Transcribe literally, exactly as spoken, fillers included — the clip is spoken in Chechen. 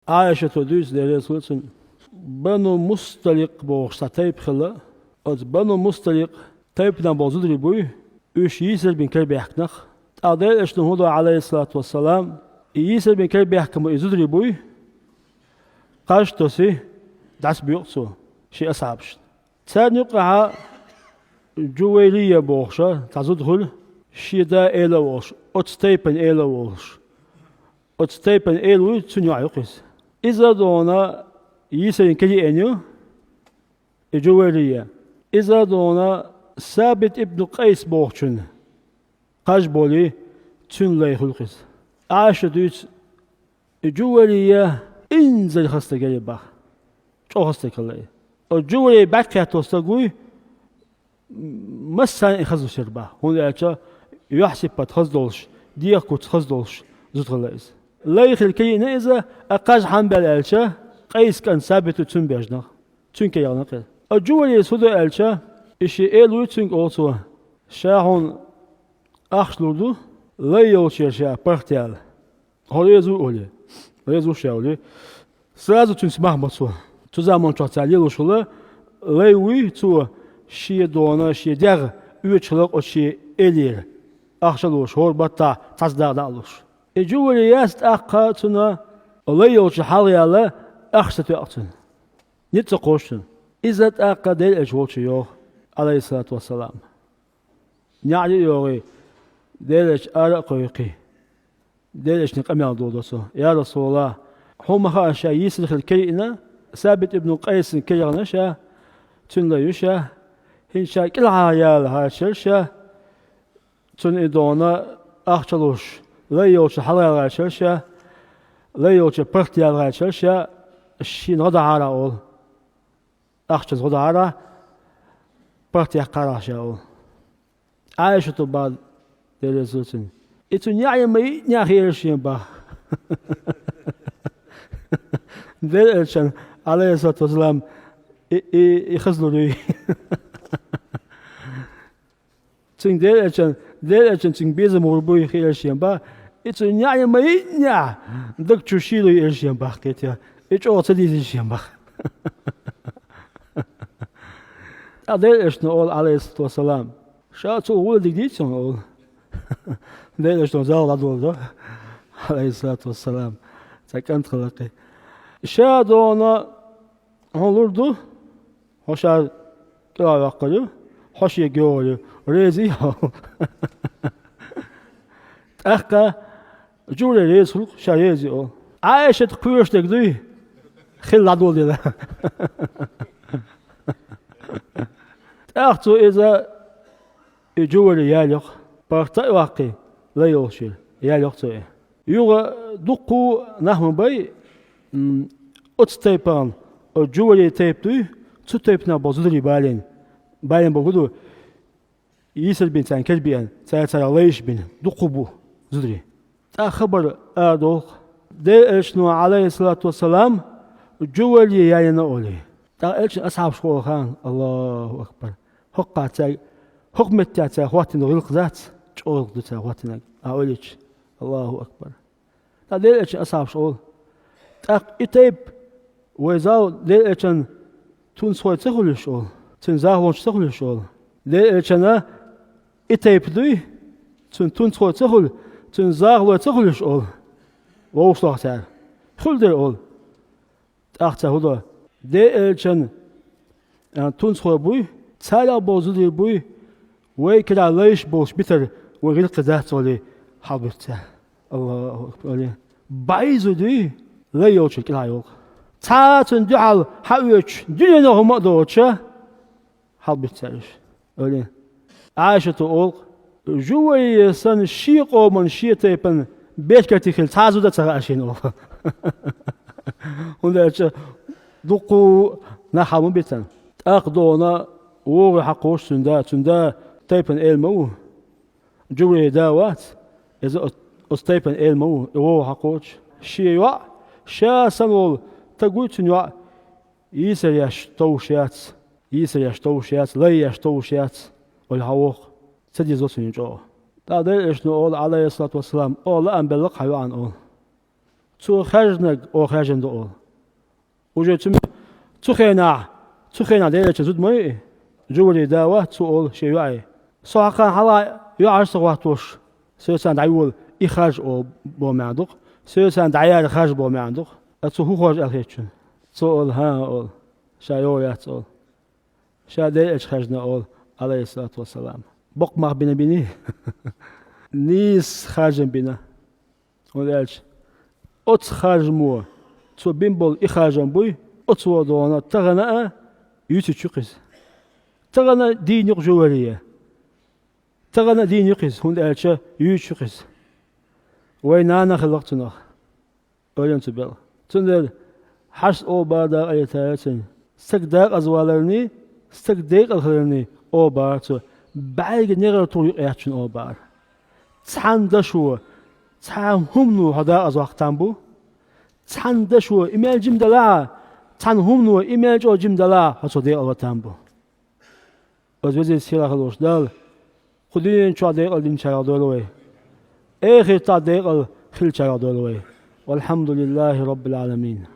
Ӏайшата дуьйцу, Дела реза хуьлда цунна, Бану Мусталикъ бохуш цхьа тайпа хилла. Оцу Бану Мусталикъ тайпанах болу зударий буй, уьш йийсар бина карабаьхкинарш. ТӀаккха Делан Элчано хӀун до, Ӏалайхиссалату вассалам, и йийсар бина карабаьхкина болу и зударий буй, кхаж а тосий, дӀасабоькъу цо шен асхьабашна. Царна юккъехь Жувайрия бохуш цхьа зуда хуьлу, шен да эла а волуш, оцу тайпана эла а волуш. Оцу тайпана эла вуй, цуьнан йоӀ ю-кх иза. Иза а дона йийсарна караеана ю, и Жувайрия. Иза а дона Сабит ибн Къайс бохучун кхаж болий, цуьнан лай хуьлу-кх иза. Ӏайшата дуьйцу, и Жувайрия инзаре хаза стаг яра боху. ЧӀогӀа хаза стаг хилла и. Оцу Жувайрия баьхкехь тосу стаг вуй, массарна а хаза луш яра боху, хӀунда аьлча юьхь-сибат хаза долуш, дегӀан куц хаза долуш зуда хилла иза. Лай хила карийна иза, а кхаж хьанна баьлла аьлча, Къайсан кӀант Сабит ву цуьнан бежнарг, цуьнан карахь яра иза. Оцу Жувайрияс хӀун до аьлча, и шен эла вуй, цуьнга олу цо: «Ша хьуна ахча лур ду, лай йолчеран ша паргӀатъяла». «Хьо реза вуй?» — олий. «Реза ву ша», — олий. Сразу цуьнца мах бо цо. Цу заманчохь цара лелош хилла, лай вуй, цо шен дона, шен дегӀ оьцуш хилла оцу шен элера, ахча а луш, хӀора баттахь цхьацца дакъа дӀа а луш. И Жувайрияс тӀаккха цунна лай йолчу хьалха яла, ахча ца тоьу цунна. Ницкъ ца кхочу цунна. Иза тӀаккха Делан Элча волчу йогӀу, Ӏалайхиссалату вассалам. НеӀаре а йогӀий, Делан Элча ара а кхойкхий, Делан Элчане къамел додо цо: «Я РасулаллахӀ, хьуна ма хаьа, ша йийсар хила караеана, Сабит ибн Къайсан карахь яра ша, цуьнан лай ю ша, хӀинца ша кӀелхьара яла гӀерташ яра ша, цунна и дона ахча луш, лай йолчу хьалха яла гӀерташ яра ша, лай йолчу паргӀатъяла гӀерташ яра ша, шена гӀо дахьара», — олу. Ахчанца гӀо дахьара, паргӀатъяьккхира ша, олу. Ӏайшата боху, Дела реза хуьлда цунна: «И цуьнан неӀаре ма йиънехь хиира шена боху». Делан Элчанна, Ӏалайхиссалату вассалам, и, и, и хаза лур юй. Цуьнга Делан Элчанна, Делан Элчанна цуьнга безам гӀур буй хиира шена боху, и цуьнан неӀаре ма йиънехь, даг чу шийла йиира шена боху, кхетий, и чӀогӀа ца дезира шена боху. ТӀаккха Делан Элчано олу, Ӏалайхиссалату вассалам: «Ша цо гӀо дерг дийца хьуна», — олу. Делан Элчано зал дӀадолу до, Ӏалайхиссалату вассалам, цхьа кӀант хилла-кх и. Ша дона хьуна лур ду, хьо ша кӀелхьа ваккхар ю, хьо шега йогӀур ю, реза юй хьо? ТӀаккха Жувайрия реза хуьлу-кх, ша реза ю, олу. Ӏайшата кхоьруш дерг дуй, хилла дӀадолу дела. ТӀаккха цо иза, и Жувайрия яьлла ю-кх, паргӀат а ваккхий, лай йолуш яьлла ю-кх цо и. Юха дуккха а нах ма бай, м, оцу тайпана, оцу Жувайрия тайпа дуй, цу тайпанах болу зударий балийна, балийна бохург ду, йийсар бина царна карабеана, цара царах лайш бина, дуккха а бу зударий. ТӀаккха хабар арадолу-кх, Делан Элчано, Ӏалайхиссалату вассалам, Жувайрия яьллина олий. ТӀаккха Элчанан асхьабаш хӀокху хенахь, Аллаху акбар, хӀокху цаьрга, хӀокху меттехь цара хӀоттийна гӀиллакх дац, чӀогӀа гӀиллакх ду цара хӀоттийнарг, ахь ойла йича. Аллаху акбар. ТӀаккха Делан Элчанан асхьабаш олу: «ТӀаккха и тайпа вайн зал Делан Элчанна тунсхой ца хуьлуш, олу, цуьнан захалонаш ца хуьлуш, олу. Делан Элчанна и тайпа дуй, цуьнан тунсхой ца хуьлу, цуьнан захалой ца хуьлуш, олу, вовшах цара. Хуьлу дера, олу». ТӀаккха цара хӀун до? Делан Элчанна, а, тунсхой буй, царах болу зударий буй, вай карахь лайш болуш битар вайн гӀиллакх дац олий, хьалабуьту цара. Аллаху акбар, олий. БӀе зуда юй, лай йолчуьра кӀелхьа йолу-кх. Цхьа а цунна дуьхьал хьаоьцуш, дуьненан хӀума а доцуша, хьалабуьту цара уьш, олий. Ӏайшата олу-кх: «Жувайрия санна шен къоман, шен тайпан беркате хилла цхьа а зуда а ца хаьа шена», олу. ХӀунда аьлча дуккха а нах хьала ма битина. ТӀаккха дона вогӀий хьакхочу цуьнан да, цуьнан да тайпана эла ма ву. Жувайрин да вац, иза оц-, оцу тайпана эла ма ву, и вогӀий хьакхочу. Шен йоӀ, ша санна волу стаг вуй цуьнан йоӀ, йийсар еш товш яц, йийсар еш товш яц, лай еш товш яц, олий хьавогӀу. Ца дезо цуьнан чӀогӀа. ТӀаккха Делан Элчано олу, Ӏалайхиссалату вассалам: «Оха лаам белла-кх хьан йоӀана», олу. Цо хаьржинарг оха хаьржина ду, олу. Уже цу, цу хенахь, цу хенахь Делан элчанан зуда ма ю и, Жувайрий да вац цо, олу шен йоӀе. Со хьан хьалха йоӀ Ӏаш ца хӀоттош, соьца дӀайола и харжа олу боху маьӀна ду-кх, соьца дӀаяьлла харжа боху маьӀна ду-кх. Ткъа цо хӀун хоржу аьлла хетта шуна? Цо олу: «ХӀан», олу, ша йогӀу яц, олу. Ша Делан элча хаьржина, олу, Ӏалайхиссалату вассалам. Боккха мах бина биний? Нийса харжам бина. ХӀунда аьлча оцу харжамо, цо бина болу и харжам буй, оцу вон догӀана тахана а юьсуьйтуш ю-кх иза. Тахана а дийна ю-кх Жувайри. Тахана а дийна ю-кх иза, хӀунда аьлча юьйцуш ю-кх иза. Вайн нана хилла-кх цунах. Ойла ца бел. Цундела хьашт оха бара дакъа летара цуьнан. Стаг дакъазваларний, стаг декъала хиларний оха бара цо. БӀаьрга негӀар туха юкъа яьттачунна оха бара. Цхьана дашо, цхьана хӀумано хьо дакъаза ваккха там бу. Цхьана дашо и мел жима далахь а, цхьана хӀумано и мел чӀогӀа жима далахь а, хьо цо декъала ван там бу. Оцу везачу сийлахь волчу Дала кху дуьнен чохь декъала динчарах дойла вай. Эхартахь декъала хиллачарах дойла вай. Валхьамдулиллахи Роббил Ӏаламин.